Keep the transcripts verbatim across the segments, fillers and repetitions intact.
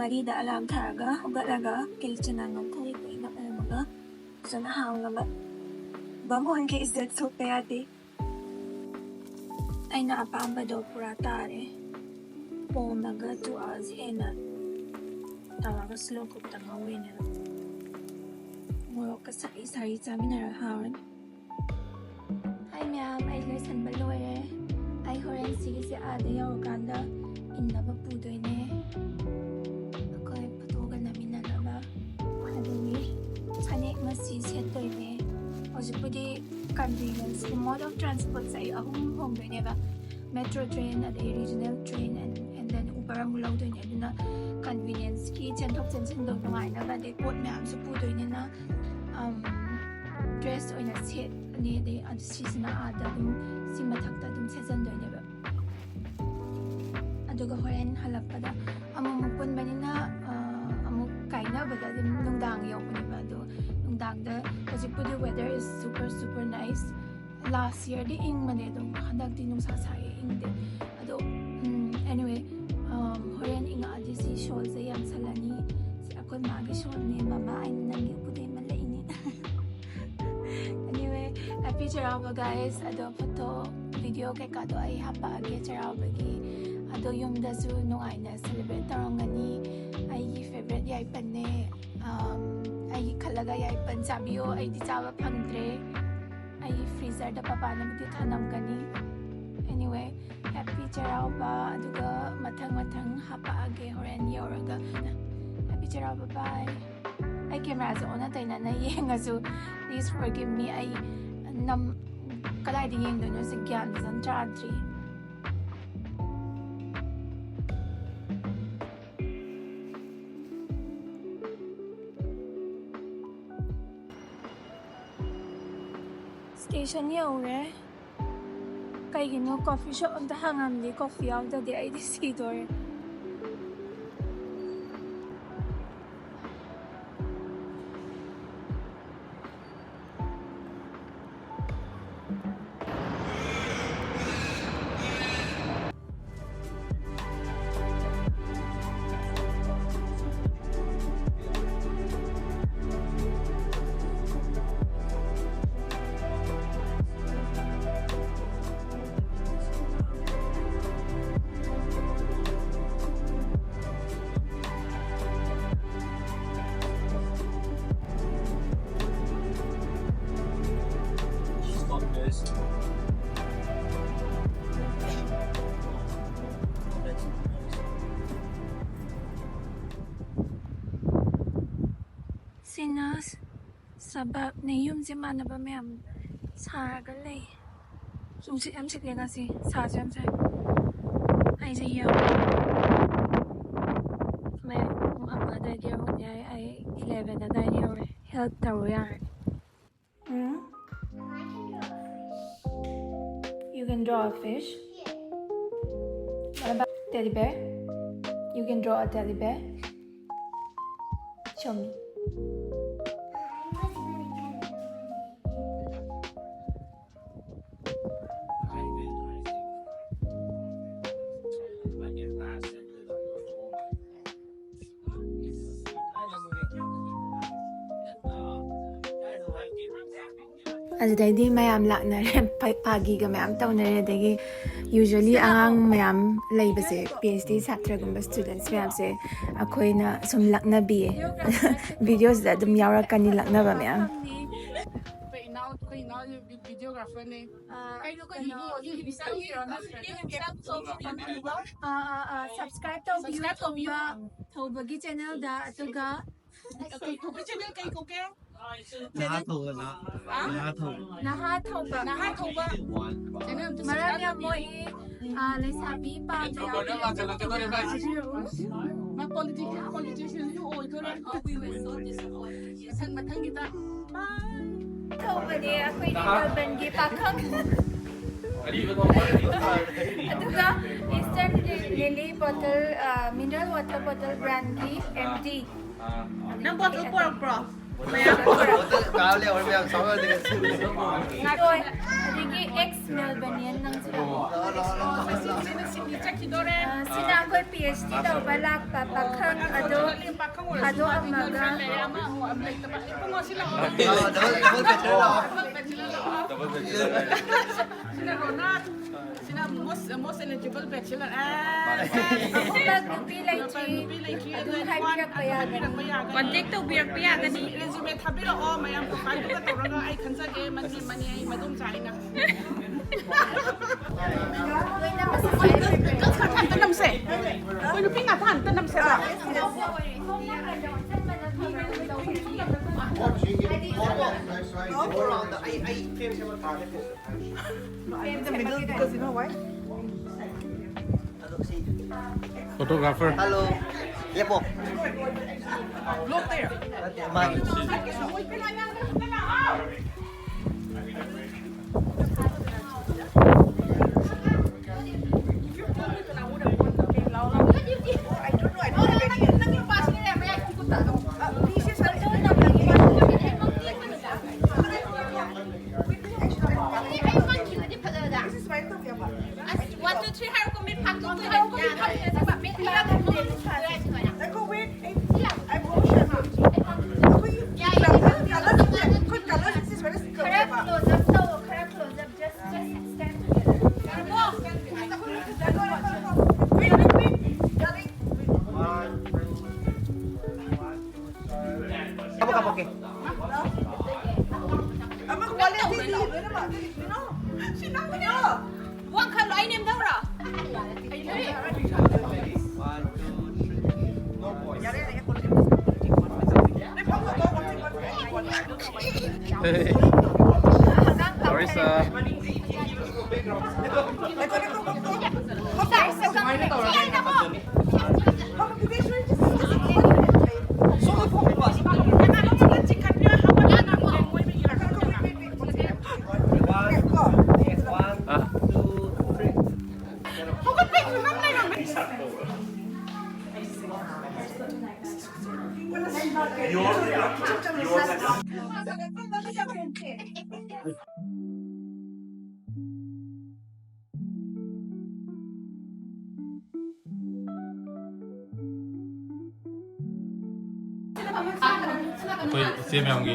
ꯃꯔꯤꯗ ꯑꯂꯥꯝ ꯊꯥꯔꯒ ꯍꯧꯒꯠꯂꯒ ꯀꯤꯂꯤꯆꯅꯥ ꯅꯝꯊꯔꯦ ꯀꯨꯏꯅ ꯑꯣꯏꯔꯝꯃꯒ ꯐꯖꯅ ꯍꯥꯎꯅꯕ꯫ ꯕꯥꯃꯣꯟꯒꯤ ꯏꯖꯠ ꯁꯣꯛꯄ ꯌꯥꯗꯦ꯫ ꯑꯩꯅ ꯑꯄꯥꯝꯕꯗꯣ ꯄꯨꯔꯥ ꯇꯥꯔꯦ꯫ ꯄꯣꯝꯃꯒ two hours ꯍꯦꯟꯅ ꯇꯧꯔꯒ slow cookꯇ ꯉꯧꯔꯤꯅꯦꯕ꯫ ꯃꯣꯔꯣꯛꯀ ꯁꯥꯔꯤ ꯁꯥꯔꯤ ꯆꯥꯃꯤꯟꯅꯔꯒ ꯍꯥꯎꯔꯅꯤ꯫ ꯍꯥꯏ ꯃꯌꯥꯝ, ꯑꯩ ꯂꯣꯏꯁꯟꯕ ꯂꯣꯏꯔꯦ꯫ ꯑꯩ ꯍꯣꯔꯦꯟ ꯁꯤꯒꯤꯁꯦ ꯑꯥꯗ ꯌꯧꯔꯀꯥꯟꯗ ꯏꯟꯅꯕ ꯄꯨꯗꯣꯏꯅꯦ꯫ ꯑꯩꯈꯣꯏ ꯐꯣꯇꯣꯒ ꯅꯝꯃꯤꯟꯅꯅꯕ꯫ ꯑꯗꯒꯤ ꯐꯅꯦꯛ ꯃꯆꯤ ꯁꯦꯠꯇꯣꯏꯅꯦ꯫ ꯍꯧꯖꯤꯛꯄꯨꯗꯤ convenienceꯀꯤ mode of transportꯁꯦ ꯑꯩ ꯑꯍꯨꯝ ꯍꯣꯡꯗꯣꯏꯅꯦꯕ꯫ Metro train, ꯑꯗꯩ regional train, and, and then Uber ꯑꯃꯨꯛ ꯂꯧꯗꯣꯏꯅꯦ꯫ ꯑꯗꯨꯅ convenienceꯀꯤ ꯆꯦꯟꯊꯣꯛ ꯆꯦꯟꯁꯤꯟꯗꯣ ꯅꯨꯡꯉꯥꯏꯅꯕ, ꯑꯗꯩ ꯄꯣꯠ ꯃꯌꯥꯝꯁꯨ ꯄꯨꯗꯣꯏꯅꯤꯅ, um, dress ꯑꯣꯏꯅ ꯁꯦꯠꯂꯅꯤ꯫ ꯑꯗꯩ ꯑꯗꯨ ꯁꯤꯁꯤꯅ ꯑꯥꯗ ꯑꯗꯨꯝ, ꯁꯤ ꯃꯊꯛꯇ ꯑꯗꯨꯝ ꯁꯦꯠꯆꯟꯗꯣꯏꯅꯦꯕ꯫ ꯑꯗꯨꯒ ꯍꯣꯔꯦꯟ ꯍꯜꯂꯛꯄꯗ ꯑꯃꯨꯛ ꯑꯃꯨꯛ ꯄꯨꯟꯕꯅꯤꯅ, ꯑ, ꯑꯃꯨꯛ ꯀꯥꯏꯅꯕꯗ ꯑꯗꯨꯝ ꯅꯨꯡꯗꯥꯡ ꯌꯧꯕꯅꯦꯕ꯫ ꯑꯗꯣ ꯅꯨꯡꯗꯥꯡꯗ ꯍꯧꯖꯤꯛꯄꯨꯗꯤ weather is super, super nice꯫ Last yearꯗꯤ ꯏꯪꯕꯅꯦ, ꯑꯗꯨꯝ ꯍꯟꯗꯛꯇꯤ ꯅꯨꯡꯁꯥ ꯁꯥꯏꯌꯦ, ꯏꯪꯗꯦ꯫ ꯑꯗꯣ, ꯎꯝ, anyway, um, ꯍꯣꯔꯦꯟ ꯏꯪꯉꯛꯑꯗꯤ ꯁꯤ shawlꯁꯦ ꯌꯥꯟꯁꯜꯂꯅꯤ꯫ ꯁꯤ ꯑꯩꯈꯣꯏ ꯃꯥꯒꯤ shawlꯅꯦ, "ꯃꯃꯥ, ꯑꯩꯅ ꯅꯪꯒꯤ ꯎꯄꯨꯗꯩ ꯑꯃ ꯂꯩꯅꯤ꯫" Anyway, happy ꯆꯩꯔꯥꯎꯕ, guys꯫ ꯑꯗꯣ ꯐꯣꯇꯣ, ꯚꯤꯗꯤꯑꯣ ꯀꯩꯀꯥꯗꯣ ꯑꯩ ꯍꯥꯞꯄꯛꯑꯒꯦ ꯆꯩꯔꯥꯎꯕꯒꯤ꯫ ꯑꯗꯣ ꯌꯨꯝꯗꯁꯨ ꯅꯨꯡꯉꯥꯏꯅ celebrate ꯇꯧꯔꯝꯒꯅꯤ꯫ ꯑꯩꯒꯤ favourite ꯌꯥꯏꯄꯟꯅꯦ꯫ ꯑꯝ, ꯑꯩꯒꯤ ꯈꯜꯂꯒ ꯌꯥꯏꯄꯟ ꯆꯥꯕꯤꯌꯣ꯫ ꯑꯩꯗꯤ ꯆꯥꯕ ꯐꯪꯗ꯭ꯔꯦ꯫ ꯑꯩ freezerꯗ ꯄꯄꯥꯅꯕꯨꯗꯤ ꯊꯅꯝꯒꯅꯤ꯫ Anyway, happy ꯆꯩꯔꯥꯎꯕ꯫ ꯑꯗꯨꯒ ꯃꯊꯪ ꯃꯊꯪ ꯍꯥꯄꯛꯑꯒꯦ ꯍꯣꯔꯦꯟ ꯌꯧꯔꯒ꯫ Happy ꯆꯩꯔꯥꯎꯕ, bye꯫ ꯑꯩ cameraꯁꯦ ꯑꯣꯟꯅ ꯇꯩꯅꯅ ꯌꯦꯡꯉꯁꯨ, please forgive me꯫ ꯑꯩ ꯅꯝ-, ꯀꯗꯥꯏꯗ ꯌꯦꯡꯗꯣꯏꯅꯣ ꯁꯤ ꯒ꯭ꯌꯥꯟ ꯐꯖꯅ ꯇꯥꯗ꯭ꯔꯤ꯫ Station ꯌꯧꯔꯦ꯫ ꯀꯩꯒꯤꯅꯣ coffee shop ꯑꯝꯇ ꯍꯥꯡꯉꯝꯗꯦ? Coffee ꯌꯥꯎꯗꯗꯤ ꯑꯩꯗꯤ ꯁꯤꯗꯣꯔꯦ꯫ ꯑꯩꯅ ꯁꯕꯥꯛꯅꯦ ꯌꯨꯝꯁꯦ ꯃꯥꯟꯅꯕ ꯃꯌꯥꯝ ꯁꯥꯔꯒ ꯂꯩ꯫ ꯅꯨꯡꯁꯤꯠ ꯌꯥꯝ ꯁꯤꯠꯂꯦ ꯉꯁꯤ, ꯁꯥꯁꯨ ꯌꯥꯝ ꯁꯥꯏ꯫ ꯑꯩꯁꯦ ꯌꯦꯡꯉꯣ, ꯃꯌꯥꯝ ꯄꯨꯡ ꯑꯃ ꯑꯗꯨꯋꯥꯏꯗ ꯌꯧꯔꯛꯑꯦ꯫ ꯑꯩ eleven ꯑꯗꯨꯋꯥꯏꯗ ꯌꯧꯔꯦ꯫ Help ꯇꯧꯔꯨ ꯌꯥꯔꯅꯤ꯫ ꯎꯝ? You can draw a fish. What about teddy bear? You can draw a teddy bear. Show me. ꯑꯗꯨꯗꯩꯗꯤ ꯃꯌꯥꯝ ꯂꯥꯛꯅꯔꯦ, ꯐ-, ꯐꯥꯒꯤꯒ ꯃꯌꯥꯝ ꯇꯧꯅꯔꯦ꯫ ꯑꯗꯒꯤ usually ꯑꯉꯥꯡ ꯃꯌꯥꯝ ꯂꯩꯕꯁꯦ, PhD ꯁꯥꯇ꯭ꯔꯒꯨꯝꯕ students ꯃꯌꯥꯝꯁꯦ ꯑꯩꯈꯣꯏꯅ ꯁꯨꯝ ꯂꯛꯅꯕꯤꯌꯦ꯫ Videoꯁꯤꯗ ꯑꯗꯨꯝ ꯌꯥꯎꯔꯛꯀꯅꯤ ꯂꯛꯅꯕ ꯃꯌꯥꯝ꯫ ꯑꯩꯈꯣꯏ ꯏꯅꯥꯎ, ꯑꯩꯈꯣꯏ ꯏꯅꯥꯎ videographerꯅꯦ꯫ ꯑꯥ, ꯀꯩꯅꯣ, ꯀꯩꯅꯣ, ꯀꯩꯅꯣ? ꯑꯥ, ꯑꯥ, ꯑꯥ, subscribe ꯇꯧꯕꯤꯌꯨ, subscribe ꯇꯧꯕꯤꯌꯨ꯫ ꯊꯧꯕ, ꯊꯧꯕꯒꯤ channelꯗ, ꯑꯗꯨꯒ ꯀꯩ ꯀꯧꯒꯦ? Channel ꯀꯩ ꯀꯧꯒꯦ? ꯅꯍꯥ ꯊꯧꯕ, ꯅꯍꯥ, ꯍꯥ? ꯅꯍꯥ ꯊꯧꯕ꯫ ꯅꯍꯥ ꯊꯧꯕ꯫ ꯅꯍꯥ ꯊꯧꯕ꯫ Channel ꯑꯝꯇ ꯃꯔꯝ subscribe ꯌꯥꯝ ꯇꯧꯕꯤꯌꯨ꯫ ꯃꯣꯛꯏ꯫ ꯑꯥ, ꯂꯩꯁꯥꯕꯤ ꯄꯥꯝꯕ ꯌꯥꯎꯔꯗꯤ ꯑꯗꯨꯝ ꯊꯥꯖꯤꯜꯂꯛꯑꯣ꯫ ꯃꯥ politician, politicianꯁꯨ ꯑꯣꯏꯗꯣꯔꯦ꯫ ꯃꯊꯪ, ꯃꯊꯪꯒꯤꯗ꯫ ꯊꯧꯕꯅꯦ ꯑꯩꯈꯣꯏꯒꯤ ꯃꯦꯜꯕꯟꯒꯤ ꯄꯥꯈꯪ꯫ ꯑꯗꯨꯒ Eastern Lily bottle, ꯑ, mineral water bottle brandꯀꯤ MD꯫ ꯅꯪ bottle ꯄꯣꯔꯛꯄ꯭ꯔꯣ? ꯃꯌꯥꯝ ꯄꯣꯔꯛꯄ꯭ꯔꯣ? ꯀꯥ ꯂꯩꯍꯧꯔꯦ ꯃꯌꯥꯝ ꯆꯥꯎꯍꯜꯂꯒ꯫ ꯍꯣꯏ, ꯑꯗꯒꯤ ex Melbournean ꯅꯪꯁꯨ ꯂꯥꯛꯑꯣ꯫ ꯁꯤꯅ ꯁꯤꯅꯤ ꯆꯠꯈꯤꯗꯣꯔꯦ꯫ ꯑ, ꯁꯤꯅ ꯑꯩꯈꯣꯏ PhD ꯇꯧꯕ ꯂꯥꯛꯄ ꯄꯥꯈꯪ ꯑꯗꯣ ꯄꯥꯈꯪ ꯑꯣꯏꯔꯁꯨ ꯊꯥꯗꯣꯛꯑꯝꯃꯒ꯫ ꯃꯥꯗꯤ ꯂꯩꯔꯦ, ꯑꯃ ꯑꯃꯨꯛ ꯂꯩꯇꯕ꯫ ꯏꯕꯨꯡꯉꯣ, ꯁꯤ ꯂꯥꯛꯑꯣ꯫ ꯂꯥꯛꯑꯣ, double, double bachelor ꯂꯥꯛꯑꯣ꯫ Double bachelor꯫ Double bachelor꯫ ꯁꯤꯅ ꯔꯣꯅꯥꯜ, ꯁꯤꯅ most, most eligible bachelor꯫ ꯑꯦ, ꯑꯍꯨꯝꯂꯛ ꯅꯨꯄꯤ ꯂꯩꯇ꯭ꯔꯤ꯫ ꯅꯨꯄꯤ ꯂꯩꯇ꯭ꯔꯤ꯫ ꯑꯗꯨꯝ ꯑꯗꯨꯅ ꯍꯥꯏꯕꯤꯔꯛꯄ ꯌꯥꯒꯅꯤ꯫ ꯍꯥꯏꯕꯤꯔꯛꯄ ꯌꯥꯒꯅꯤ꯫ Contact ꯇꯧꯕꯤꯔꯛꯄ ꯌꯥꯒꯅꯤ꯫ Resume, resume ꯊꯥꯕꯤꯔꯛꯑꯣ, ꯃꯌꯥꯝ profileꯗꯨꯒ ꯇꯧꯔꯒ ꯑꯩ ꯈꯟꯖꯒꯦ, ꯃꯅꯤ, ꯃꯅꯤ, ꯑꯩ ꯃꯗꯣꯝꯆꯥ ꯑꯩꯅ꯫ Girls ꯉꯥꯛꯇ ꯑꯝꯇ ꯅꯝꯁꯦ꯫ ꯑꯩꯈꯣꯏ ꯅꯨꯄꯤ ꯉꯥꯛꯇ ꯑꯝꯇ ꯅꯝꯁꯦꯕ꯫ Go around the, ꯑꯩ, ꯑꯩ frame ꯁꯦꯝꯃ ꯊꯥꯒꯦ꯫ In the middle, because you know why? Photographer. Hello. ꯂꯦꯞꯄꯣ꯫ Look there. ꯅꯠꯇꯦ, ꯃꯥꯒꯤ꯫ I don't know. I don't have any. Uh, pieces are in the This is my Tokyo. One, two, three ꯍꯥꯏꯔꯣ, ꯃꯤꯠ ꯐꯥꯛꯇꯣꯛꯇꯣꯏꯅꯦ꯫ Like, oh, wait, I motion. Colors, colors, this is very ꯈꯔ close up ꯇꯧ, ꯈꯔ close up, just, just stand together. Wait, wait, wait. Darling. ꯀꯥꯞꯄꯣ, ꯀꯥꯞꯄꯣ, okay. I'm a quality lead. Wait a minute. You know? She not me. ꯋꯥꯡꯈꯠꯂꯣ, ꯑꯩ ꯅꯦꯝꯊꯧꯔꯣ? ꯌꯥꯔꯦ, ꯌꯥꯔꯦ, ꯌꯥꯔꯦ꯫ Marissa. ꯑꯩꯈꯣꯏ ꯏꯆꯦ ꯃꯌꯥꯝꯒꯤ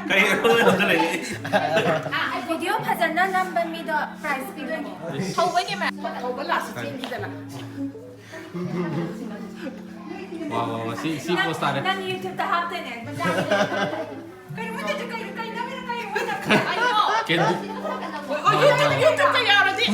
ꯀꯩ ꯑꯩꯉꯣꯟꯗ ꯂꯩ? Video ꯐꯖꯅ ꯅꯝꯕ ꯃꯤꯗꯣ prize ꯄꯤꯗꯣꯏꯅꯦ꯫ ꯍꯧꯕꯒꯤ ꯃꯌꯥꯝ꯫ ꯍꯧꯕ last ꯆꯦꯟꯈꯤꯗꯅ꯫ ꯋꯥ ꯋꯥ ꯋꯥ ꯁꯤ ꯁꯤ post ꯇꯥꯔꯦ꯫ ꯅꯪ YouTube ꯇ ꯍꯥꯞꯇꯣꯏꯅꯦ꯫ ꯀꯩꯅꯣ ꯃꯣꯏ ꯇꯧꯔꯤꯁꯦ? ꯀꯩꯅꯣ, ꯀꯩꯅꯣ, ꯀꯩꯅꯣ, ꯀꯩꯅꯣ? ꯀꯦꯟꯗꯤ꯫ ꯑꯣ, YouTube, YouTube ꯇ ꯌꯥꯎꯔꯗꯤ꯫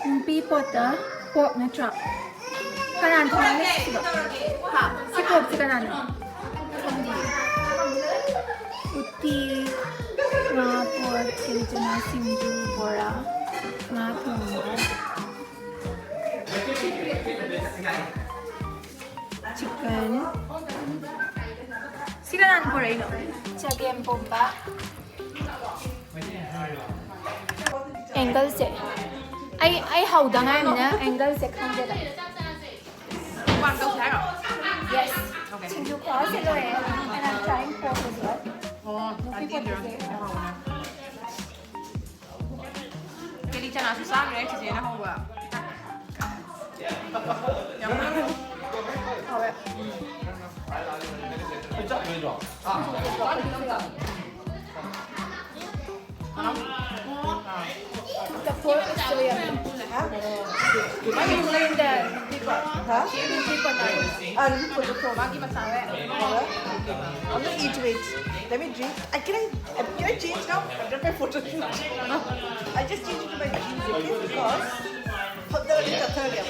ꯅꯨꯄꯤ ꯄꯣꯠꯇ ꯄꯣꯛ ꯅꯠꯇ꯭ꯔꯥ? ꯀꯅꯥꯅ ꯊꯣꯡꯉꯤꯅꯣ ꯁꯤꯕꯣ? ꯁꯤ ꯄꯣꯛꯁꯤ ꯀꯅꯥꯅꯣ? ꯎꯇꯤ, ꯉꯥ ꯄꯣꯠ, ꯀꯤꯂꯤꯆꯅꯥ ꯁꯤꯡꯖꯨ, ꯕꯣꯔꯥ, ꯉꯥ ꯊꯣꯡꯕ, chicken. ꯁꯤ ꯀꯅꯥꯅ ꯄꯨꯔꯛꯏꯅꯣ? ꯆꯒꯦꯝ ꯄꯣꯝꯕ꯫ ꯑꯦꯡꯒꯜꯁꯦ ꯑꯩ ꯑꯩ ꯍꯧꯗ ꯉꯥꯏꯔꯤꯕꯅꯤꯅ ꯑꯦꯡꯒꯜꯁꯦ ꯈꯪꯗꯦꯕ꯫ ꯃꯨꯛꯕꯥꯡ ꯇꯧꯁꯦ ꯍꯥꯏꯔꯣ? Yes. ꯁꯤꯡꯖꯨ ꯈꯨꯍꯥꯎꯁꯦ ꯂꯣꯏꯔꯦ. And I'm trying pork as well. ꯑꯣ ꯅꯨꯄꯤ ꯄꯣꯠꯁꯦ. ꯀꯦꯂꯤ ꯆꯅꯥꯁꯨ ꯆꯥꯈ꯭ꯔꯦ ꯆꯤꯆꯦꯅ ꯍꯧꯕ꯫ ꯌꯥꯝ ꯍꯥꯎꯋꯦ꯫ The pork is so yummy. Huh? Are you playing the people? Huh? People now. ꯑꯥ, ꯂꯨꯄꯥ ꯂꯨꯄꯥ ꯃꯥꯒꯤ ꯃꯆꯥ ꯍꯣꯏ꯫ I'm gonna eat it. Let me drink. I can I can I change now? I've done my photo shoot. I just changed into my jeans, okay? Because ꯍꯞꯇꯥ ꯑꯅꯤ ꯆꯠꯊꯔꯒꯦ꯫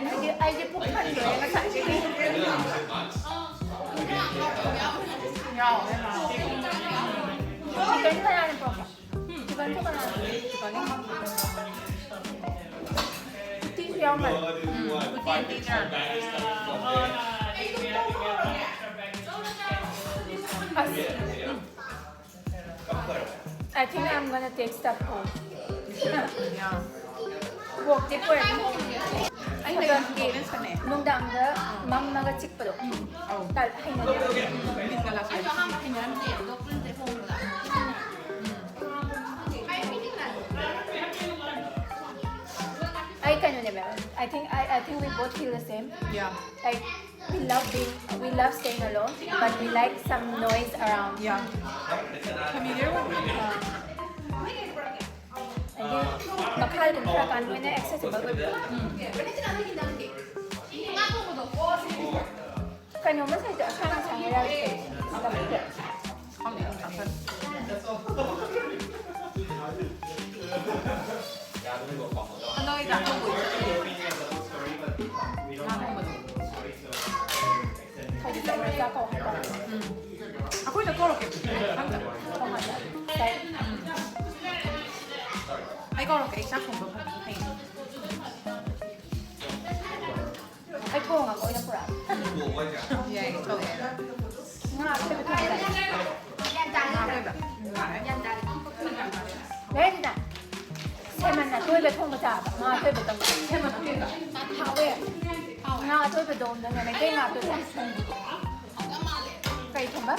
ꯑꯩꯗꯤ ꯑꯩꯗꯤ ꯄꯨꯛ ꯊꯟꯗꯣꯔꯦ ꯉꯁꯥꯏꯗꯒꯤ꯫ ꯆꯤꯀꯟ ꯀꯅꯥꯅ ꯄꯨꯔꯛꯄ? ꯆꯤꯀꯟꯁꯨ ꯀꯅꯥꯅ? ꯎꯇꯤꯁꯨ ꯌꯥꯎꯔꯝꯃꯦ꯫ ꯑꯁ꯫ I think I'm gonna take stuff home. Walk ꯗꯤ ꯄꯨꯔꯛꯅꯤ꯫ ꯑꯩ ꯍꯟꯗꯛꯇꯤ ꯅꯨꯡꯗꯥꯡꯗ ꯃꯝꯃꯒ ꯆꯤꯛꯄꯗꯣ꯫ ꯇꯜ-, ꯍꯩꯅꯗꯦ꯫ ꯑꯩ ꯀꯩꯅꯣꯅꯦꯕ, I think, I, I think we both feel the same. Yeah. Like, we love being, we love staying alone, but we like some noise around. Yeah. Familiar with it. Uh, ꯑꯗꯒꯤ ꯃꯈꯥꯗ ꯀꯨꯝꯊꯔꯀꯥꯟꯗ ꯍꯦꯟꯅ accessible ꯑꯣꯏꯕꯗꯣ꯫ ꯀꯩꯅꯣꯝꯃ ꯁꯥꯏꯁꯦ ꯑꯁꯥꯡ ꯑꯁꯥꯡꯕ ꯌꯥꯎꯔꯤꯁꯦ꯫ ꯈꯪꯗꯦ, ꯑꯗꯨꯝ ꯆꯥꯁꯜꯂꯦ꯫ ꯑꯗꯣ ꯑꯩꯗꯤ ꯑꯉꯧꯕ ꯑꯣꯏꯅ ꯆꯠꯅꯤꯡꯉꯦ꯫ ꯉꯥ ꯊꯣꯡꯕꯗꯣ꯫ ꯍꯧꯖꯤꯛ ꯆꯠꯂꯒ ꯆꯥꯛ ꯀꯧ ꯍꯥꯏꯇꯥꯔꯦ꯫ ꯎꯝ꯫ ꯑꯩꯈꯣꯏꯗ ꯀꯧꯔꯛꯀꯦ꯫ ꯈꯪꯗꯦ꯫ ꯀꯧ ꯍꯥꯏꯇꯥꯔꯦ꯫ ꯆꯥꯛ ꯑꯩ ꯀꯧꯔꯛꯀꯦ, ꯑꯩ ꯆꯥꯛ ꯊꯣꯡꯕ ꯐꯖꯅ ꯍꯩ꯫ ꯑꯩ ꯊꯣꯡꯉꯒ ꯑꯣꯏꯅ ꯄꯨꯔꯛꯑꯒꯦ꯫ ꯌꯥꯏ, ꯇꯧꯋꯦ꯫ ꯉꯥ ꯑꯇꯣꯏꯕ ꯊꯣꯡꯕ ꯆꯥꯅꯤꯡꯉꯦ꯫ ꯉꯥ ꯑꯇꯣꯏꯕ꯫ ꯂꯩꯔꯤꯅ ꯁꯦꯃꯟ ꯑꯇꯣꯏꯕ ꯊꯣꯡꯕ ꯆꯥꯕ꯫ ꯉꯥ ꯑꯇꯣꯏꯕ ꯇꯧꯕ꯫ ꯁꯦꯃꯟ ꯑꯇꯣꯏꯕ꯫ ꯍꯥꯎꯋꯦ꯫ ꯉꯥ ꯑꯇꯣꯏꯕꯗꯣ ꯅꯪꯅ ꯃꯩꯇꯩ ꯉꯥ ꯑꯇꯣꯏꯕ ꯊꯣꯡꯕꯗꯣ꯫ ꯀꯩ ꯊꯣꯡꯕ?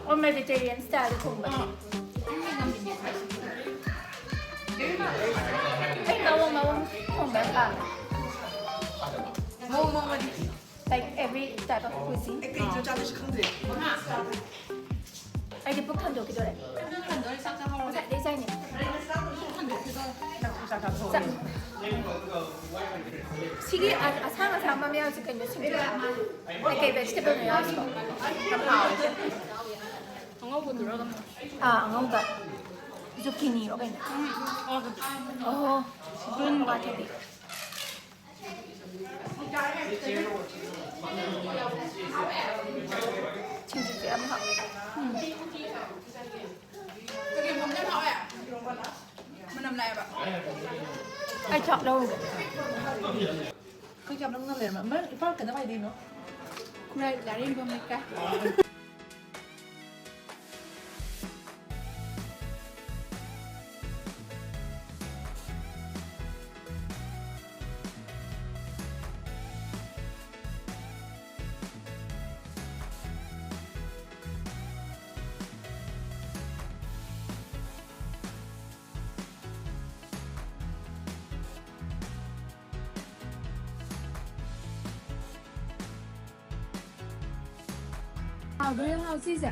ꯑꯣ, Mediterranean style ꯊꯣꯡꯕ꯫ ꯑꯩ ꯃꯑꯣꯡ ꯃꯑꯣꯡ ꯊꯣꯡꯕ ꯌꯥꯝ ꯄꯥꯝꯃꯦ꯫ ꯃꯑꯣꯡ ꯃꯑꯣꯡ ꯑꯗꯤ Like every type of cuisine. ꯑꯩ ꯀꯩ ꯏꯟꯖꯥꯡ ꯆꯥꯗꯣꯏꯁꯨ ꯈꯪꯗ꯭ꯔꯦ꯫ ꯑꯩꯗꯤ ꯄꯨꯛ ꯊꯟꯗꯣꯛꯈꯤꯗꯣꯔꯦ꯫ ꯉꯁꯥꯏꯗꯩ ꯆꯥꯏꯅꯦ꯫ ꯆꯥꯛ ꯆꯥꯊꯣꯛꯑꯣ꯫ ꯁꯤꯒꯤ ꯑ- ꯑꯁꯥꯡ ꯑꯁꯥꯡꯕ ꯃꯌꯥꯝꯁꯦ ꯀꯩꯅꯣ ꯁꯤꯡꯖꯨ? ꯀꯩꯀꯩ vegetableꯅꯣ ꯌꯥꯎꯔꯤꯁꯤꯕꯣ? ꯌꯥꯝ ꯍꯥꯎꯋꯦ꯫ ꯑꯉꯧꯕꯗꯨꯔꯒ ꯑꯥ, ꯑꯉꯧꯕ꯫ Zucchiniꯔꯣ ꯀꯩꯅꯣ? ꯑꯣ, ꯍꯋꯥꯏ ꯊꯕꯤ꯫ ꯁꯤꯡꯖꯨꯁꯦ ꯌꯥꯝ ꯍꯥꯎꯋꯦ꯫ ꯆꯒꯦꯝ ꯄꯣꯝꯕ ꯌꯥꯝ ꯍꯥꯎꯋꯦ꯫ ꯃꯅꯝ ꯂꯥꯛꯑꯦꯕ꯫ ꯑꯩ ꯆꯥꯛ ꯂꯧꯔꯨꯒꯦ꯫ ꯑꯩꯈꯣꯏ ꯀꯌꯥꯝ ꯅꯪꯅ ꯂꯩꯔꯝꯃ? ꯃꯔꯝ ꯏꯄꯥ ꯀꯩꯗꯧ ꯍꯥꯏꯗꯣꯏꯅꯣ? ꯈꯨꯔꯥꯏ ꯂꯥꯏꯔꯦꯝꯕꯝ ꯂꯩꯀꯥꯏ꯫ ꯍꯥꯎꯗꯣꯏ ꯍꯥꯎ ꯁꯤꯁꯦ꯫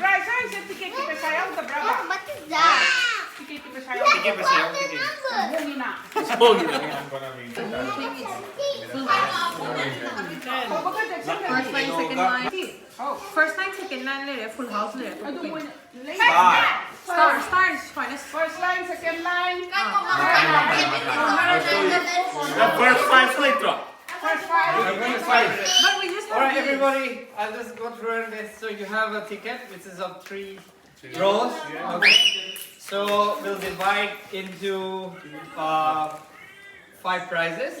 Prize ꯍꯥꯏꯁꯦ ticket ꯀꯤ ꯄꯩꯁꯥ ꯌꯥꯎꯗꯕ꯭ꯔꯕ? Ticket ꯀꯤ ꯄꯩꯁꯥ ꯌꯥꯎꯗꯕ꯭ꯔꯥ? Ticket ꯀꯤ ꯄꯩꯁꯥ ꯌꯥꯎꯗꯕ꯭ꯔꯥ? Ticket ꯄꯩꯁꯥ ꯌꯥꯎꯗꯦ, ticket. ꯍꯣꯡꯉꯤꯅ꯫ ꯍꯣꯡꯉꯤꯅ꯫ ꯍꯧꯕꯒ ꯆꯠꯁꯟꯒ꯭ꯔꯗꯤ꯫ First line, second line. ꯑꯧ꯫ First line, second line ꯂꯩꯔꯦ, full house ꯂꯩꯔꯦ, ꯑꯇꯣꯞꯄ ꯑꯗꯨ ꯀꯩꯅꯣ? ꯃꯣꯏꯅ ꯂꯩ-, Star꯫ Star, star is finest. First line, second line. ꯅꯪ first prize ꯂꯩꯇ꯭ꯔꯣ? First five. But we just All right, everybody, I'll just go through this. So you have a ticket, which is of three rows. Okay. So we'll divide into uh, five prizes.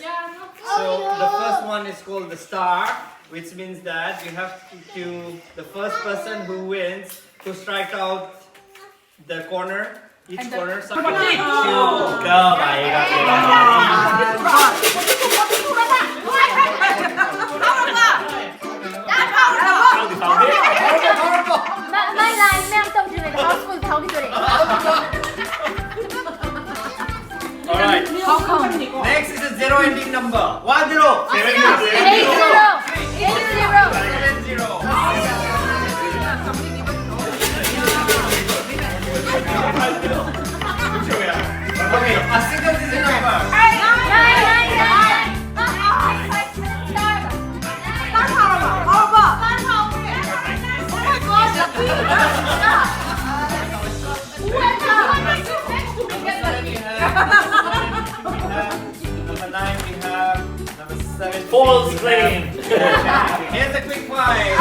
So the first one is called the star, which means that you have to, the first person who wins, who strike out the corner, each corner. My line ꯃꯌꯥꯝ ꯇꯧꯗ꯭ꯔꯤꯉꯩꯗ housefull ꯐꯥꯎꯈꯤꯗꯣꯔꯦ꯫ All right. Next is a zero ending number. One zero. Seven zero. Seven zero. Eight zero. Eight zero. Seven zero. Okay, a single digit number. Nine, nine, nine. Number nine, we have number seven. False claim. Here's a quick five.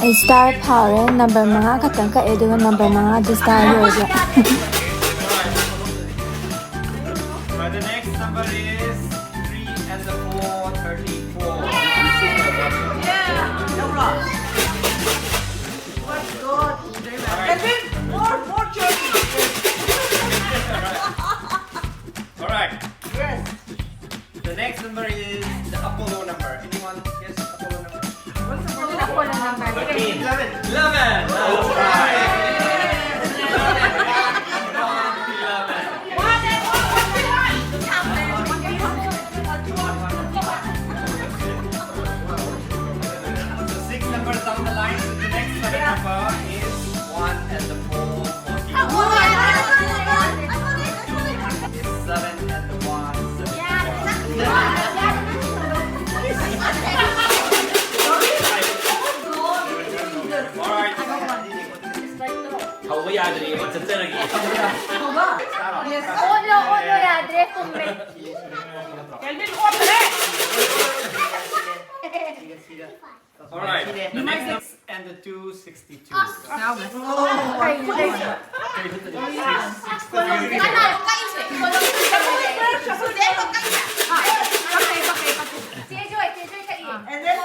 ꯑꯩ star ꯐꯥꯎꯔꯦ꯫ Number ꯃꯉꯥ ꯈꯛꯇꯪ ꯀꯛꯑꯦ, ꯑꯗꯨꯒ number ꯃꯉꯥꯗꯨ star ꯌꯧꯔꯦ꯫ Right, the next number is three and the four, thirty-four. All right. The next number is the Apollo number. Anyone guess Apollo number? Eleven. Eleven. That's right. ꯌꯥꯗ꯭ꯔꯦꯕ, ꯆꯠꯆꯔꯒꯦ꯫ ꯑꯣꯠꯂꯣ, ꯑꯣꯠꯂꯣ, ꯌꯥꯗ꯭ꯔꯦ, ꯄꯨꯝꯃꯦ꯫ Calvin ꯑꯣꯠꯈ꯭ꯔꯦ꯫ Alright, the next and the two sixty-two. ꯌꯥꯎꯈ꯭ꯔꯦ꯫ ꯀꯩꯅꯣ ꯇꯧꯔꯤꯁꯦ? ꯀꯅꯥꯅꯣ ꯀꯛꯏꯁꯦ? ꯁꯨꯖꯦꯟ ꯀꯛꯏꯁꯦ? ꯀꯛꯈ꯭ꯔꯦ, ꯀꯛꯈ꯭ꯔꯦ, ꯀꯛꯈ꯭ꯔꯦ꯫ ꯆꯦ ꯖꯣꯏ, ꯆꯦ ꯖꯣꯏ ꯀꯛꯏ꯫ And then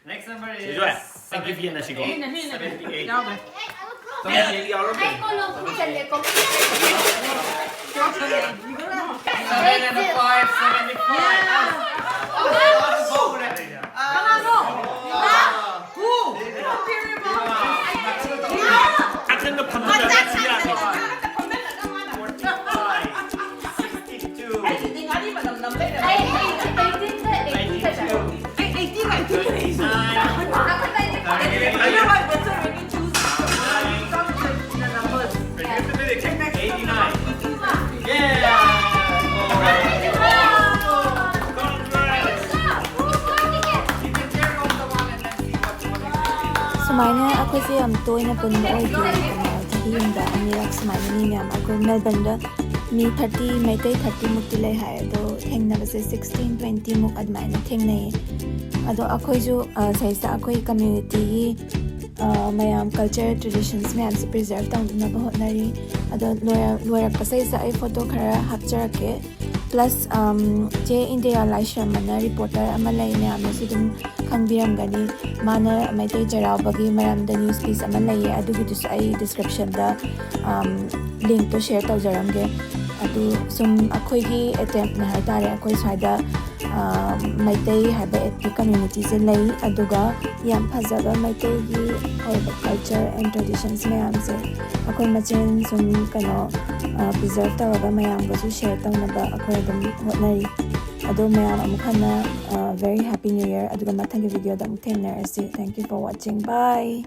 Next number is ꯆꯦ ꯖꯣꯏ, ꯑꯩ gift ꯌꯦꯟꯅꯁꯤꯀꯣ꯫ ꯌꯦꯟꯅꯁꯤ, ꯌꯦꯟꯅꯁꯤ꯫ Seventy-eight. ꯌꯥꯎꯈ꯭ꯔꯦ꯫ ꯁꯚꯦꯟꯇꯤ ꯑꯩꯠ ꯌꯥꯎꯔꯝꯃꯦ꯫ ꯑꯩ ꯀꯣꯂꯣꯝ ꯈꯨꯝꯖꯜꯂꯦꯀꯣ꯫ Seven and a five, seventy-five. ꯀꯅꯥꯅꯣ? Who? ꯅꯥꯀꯟꯗ ꯐꯝꯃꯒ ꯆꯠꯁꯤ ꯌꯥꯗ꯭ꯔꯣ? Forty-five, sixty-two, ꯑꯩ ꯑꯩ ꯑꯩꯠꯇꯤꯟꯗ ꯑꯩꯠꯇꯤ ꯆꯠꯂꯦ꯫ ninety-two, ꯑꯩ eighty ꯒ eighty ꯒ thirty-nine, You know what? That's already choose. Eighty-nine. Yeah. Congrats. You can tear off the one and let's see what, what you can do. ꯁꯨꯃꯥꯏꯅ ꯑꯩꯈꯣꯏꯁꯦ ꯌꯥꯝ ꯇꯣꯏꯅ ꯄꯨꯟꯕ ꯑꯣꯏꯗꯦ꯫ ꯀꯩꯅꯣ, ꯆꯍꯤ ꯑꯃꯗ ꯑꯅꯤꯔꯛ ꯁꯨꯃꯥꯏꯅ ꯃꯤ ꯃꯌꯥꯝ, ꯑꯩꯈꯣꯏ ꯃꯦꯜꯕꯟꯗ ꯃꯤ ꯊꯥꯔꯇꯤ, ꯃꯩꯇꯩ ꯊꯥꯔꯇꯤ ꯃꯨꯛꯇꯤ ꯂꯩ ꯍꯥꯏ, ꯑꯗꯣ ꯊꯦꯡꯅꯕꯁꯦ ꯁꯤꯛꯁꯇꯤꯟ, ꯇ꯭ꯋꯦꯟꯇꯤ ꯃꯨꯛ ꯑꯗꯨꯃꯥꯏꯅ ꯊꯦꯡꯅꯩꯌꯦ꯫ ꯑꯗꯣ ꯑꯩꯈꯣꯏꯁꯨ, ꯑ, ꯁꯤꯗꯩꯁꯤꯗ ꯑꯩꯈꯣꯏ ꯀꯝꯃ꯭ꯌꯨꯅꯤꯇꯤꯒꯤ, ꯑ, ꯃꯌꯥꯝ ꯀꯜꯆꯔ ꯇ꯭ꯔꯦꯗꯤꯁꯟꯁ ꯃꯌꯥꯝꯁꯦ ꯄ꯭ꯔꯤꯖꯔꯚ ꯇꯧꯅꯕ ꯍꯣꯠꯅꯔꯤ꯫ ꯑꯗꯣ ꯂꯣꯏꯔ-, ꯂꯣꯏꯔꯛꯄꯁꯤꯗꯩꯁꯤꯗ ꯑꯩ ꯐꯣꯇꯣ ꯈꯔ ꯍꯥꯞꯆꯔꯛꯀꯦ꯫ ꯄ꯭ꯂꯁ, ꯑꯝ, ꯆꯦ ꯏꯟꯗꯤꯔꯥ ꯂꯥꯏꯁ꯭ꯔꯝ ꯑꯅ ꯔꯤꯄꯣꯔꯇꯔ ꯑꯃ ꯂꯩ, ꯃꯌꯥꯝꯅꯁꯨ ꯑꯗꯨꯝ ꯈꯪꯕꯤꯔꯝꯒꯅꯤ꯫ ꯃꯥꯅ ꯃꯩꯇꯩ ꯆꯩꯔꯥꯎꯕꯒꯤ ꯃꯔꯝꯗ ꯅ꯭ꯌꯨꯁ ꯄꯤꯁ ꯑꯃ ꯂꯩꯌꯦ, ꯑꯗꯨꯒꯤꯗꯨꯁꯨ ꯑꯩ ꯗꯤꯁꯀ꯭ꯔꯤꯞꯁꯟꯗ, ꯑꯝ, ꯂꯤꯡꯛꯇꯣ ꯁꯤꯌꯔ ꯇꯧꯖꯔꯝꯒꯦ꯫ ꯑꯗꯨ ꯁꯨꯝ ꯑꯩꯈꯣꯏꯒꯤ ꯑꯦꯇꯦꯝꯞꯅꯦ ꯍꯥꯏꯇꯥꯔꯦ, ꯑꯩꯈꯣꯏ ꯁ꯭ꯋꯥꯏꯗ, ꯑ, ꯃꯩꯇꯩ ꯍꯥꯏꯕ ꯑꯦꯊꯅꯤꯛ ꯀꯝꯃ꯭ꯌꯨꯅꯤꯇꯤꯁꯦ ꯂꯩ, ꯑꯗꯨꯒ ꯌꯥꯝ ꯐꯖꯕ ꯃꯩꯇꯩꯒꯤ ꯑꯣꯏꯕ ꯀꯜꯆꯔ ꯑꯦꯟ ꯇ꯭ꯔꯦꯗꯤꯁꯟꯁ ꯃꯌꯥꯝꯁꯦ ꯑꯩꯈꯣꯏ ꯃꯁꯦꯟ ꯁꯨꯝ, ꯀꯩꯅꯣ, ꯑ, ꯄ꯭ꯔꯤꯖꯔꯚ ꯇꯧꯔꯒ ꯃꯌꯥꯝꯒꯁꯨ ꯁꯤꯌꯔ ꯇꯧꯅꯕ ꯑꯩꯈꯣꯏ ꯑꯗꯨꯝ ꯍꯣꯠꯅꯔꯤ꯫ ꯑꯗꯣ ꯃꯌꯥꯝ ꯑꯃꯨꯛ ꯍꯟꯅ, ꯑ, very happy new year, ꯑꯗꯨꯒ ꯃꯊꯪꯒꯤ ꯚꯤꯗꯤꯑꯣꯗ ꯑꯃꯨꯛ ꯊꯦꯡꯅꯔꯁꯤ꯫ Thank you for watching. Bye.